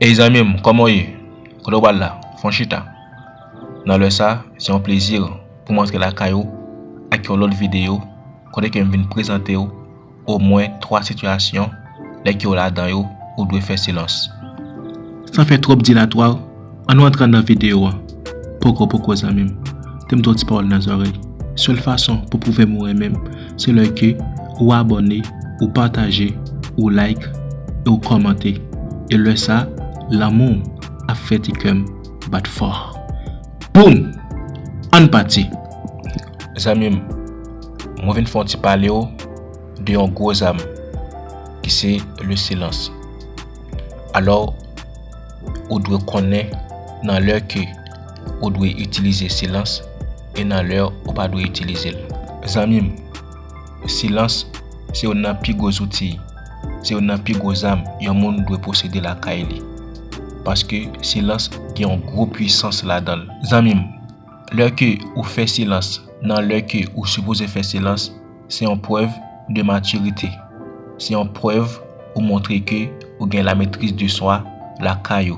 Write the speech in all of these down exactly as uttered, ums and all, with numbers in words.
Ey zanmi m, kòman w ye? Kote w pral la? Fè yon chita. Nan lè sa, se yon plezi pou m antre lakay ou ak yon lòt videyo kote ke m vin prezante w omwen twa sitiyasyon lè ke w ladan yo ou dwe fè silans. San fè twòp dilatwa, ann nou antre nan videyo a. Poko, poko, zanmi m. Tande m di w ti pawòl nan zòrèy. Sèl fason pou pwouve m ou renmen m, se lè ke ou abòne, ou pataje, ou like, e ou kòmante. E lè sa, lanmou w ap fè ti kè m bat fò. Boum! Ann pati! Zanmi m, mwen vin fè yon ti pale w de yon gwo zam ki se le silans. Alò, ou dwe konnen nan lè ke ou dwe itilize silans e nan lè ou pa dwe itilize l. Zanmi m, silans se youn nan pi gwo zouti, se youn nan pi gwo zam yon moun dwe posede lakay li. Paske silans gen yon gwo pwisans ladan l. Zanmi m, lè ke ou fè silans nan lè ke ou sipoze fè silans, se yon prèv de matirite. Se yon prèv ou montre ke ou gen lametriz de swa lakay ou.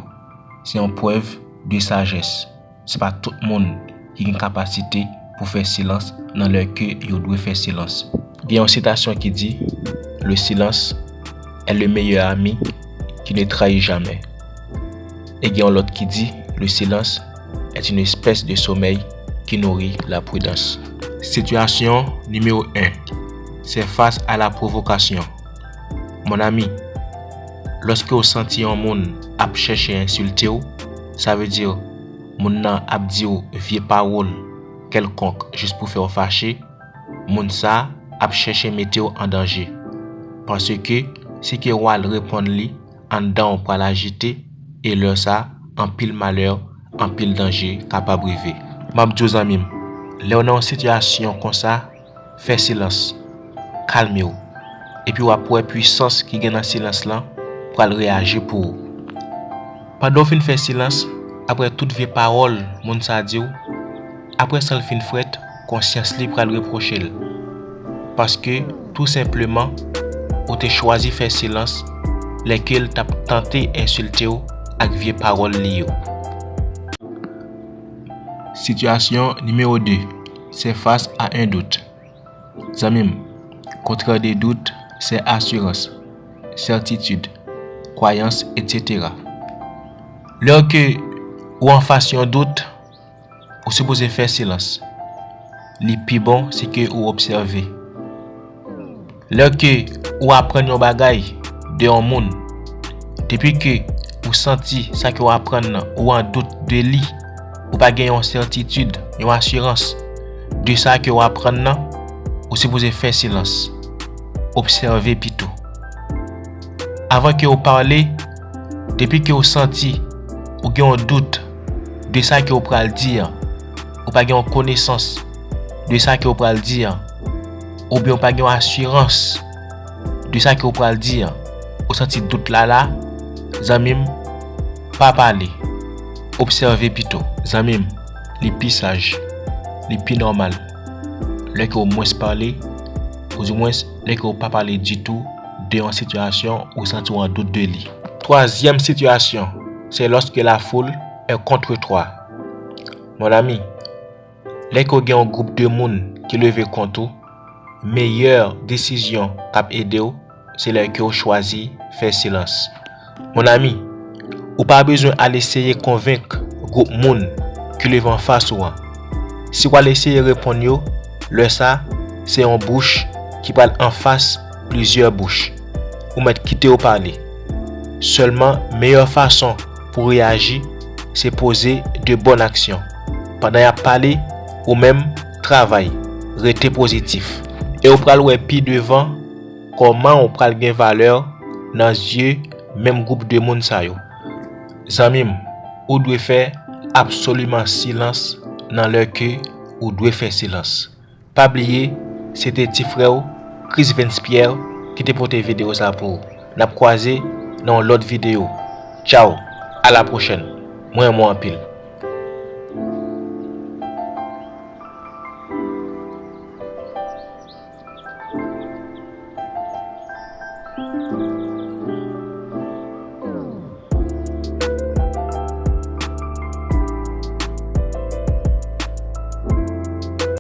Se yon prèv de sajès. Se pa tout moun ki gen kapasite pou fè silans nan lè ke yo dwe fè silans. Gen yon sitasyon ki di, le silence est le meilleur ami qui ne trahit jamais. E gen yon lòt ki di, le silence est une espèce de sommeil qui nourrit la prudence. Sitiyasyon nimewo en, c'est face à la provocation. Mon ami, lòske w santi yon moun ap chèche ensilte w, sa vle di moun nan ap di w vye pawòl kèlkonk jis pou fè w fache, moun sa a ap chèche mete w an danje. Paske si ke w al reponn li, anndan w pral ajite, e lè sa, anpil malè, anpil danje kapab rive. M ap di w zanmi m, lè w nan yon sitiyasyon konsa, fè silans, kalme w, epi w ap wè pwisans ki gen nan silans lan pral reyaji pou ou. Pandan w fin fè silans, apre tout vye pawòl moun sa di w, apre san l fin frèt, konsyans li pral repwoche l. Paske, tou senpleman, ou te chwazi fè silans lè ke l t ap tante ensilte w ak vye pawòl li yo. Sitiyasyon nimewo de, c'est face à un doute. Zanmi m, contraire de doute, c'est assurance, certitude, croyance, et cetera. Lè ke ou anfas yon dout, ou sipoze fè silans. Li pi bon, se ke ou obsève. Lè ke ou aprann yon bagay de yon moun, depi ke ou santi sa ke w aprann nan, ou an dout de li, ou pa gen yon sètitid, yon asirans de sa ke w aprann nan, ou sipoze fè silans. Obsève pito. Avan ke w pale, depi ke w santi ou gen yon dout de sa ke w pral di an, ou pa gen yon konesans de sa ke w pral di an, oubyen w pa gen yon asirans de sa ke w pral di an, ou santi dout la la, zanmi m, pa pale. Obsève pito. Zanmi m, li pi saj, li pi nòmal lè ke w mwens pale, oudimwens lè ke w pa pale ditou de yon sitiyasyon ou santi w an dout de li. Twazyèm sitiyasyon, c'est lorsque la foule est contre toi. Mon ami, lè ke w gen yon gwoup de moun ki leve kont ou, meyè desizyon k ap ede w, se lè ke w chwazi fè silans. Mon ami, ou pa bezwen al eseye konvenk gwoup moun ki leve anfas ou an. Si w al eseye reponn yo, lè sa, se yon bouch ki pral anfas plizyè bouch. Ou mèt kite yo pale. Sèlman, meyè fason pou reyaji, se poze de bòn aksyon. Pandan y ap pale, ou menm, travay, rete pozitif. E w pral wè pi devan kòman w pral gen valè nan zye menm gwoup de moun sa yo. Zanmi m, ou dwe fè absoliman silans nan lè ke ou dwe fè silans. Pa bliye, se te ti frè w, Chris Vens Pierre, ki te pote videyo sa pou ou. N ap kwaze nan yon lòt videyo. Tchaw, a la pwochèn. Mwen renmen w anpil.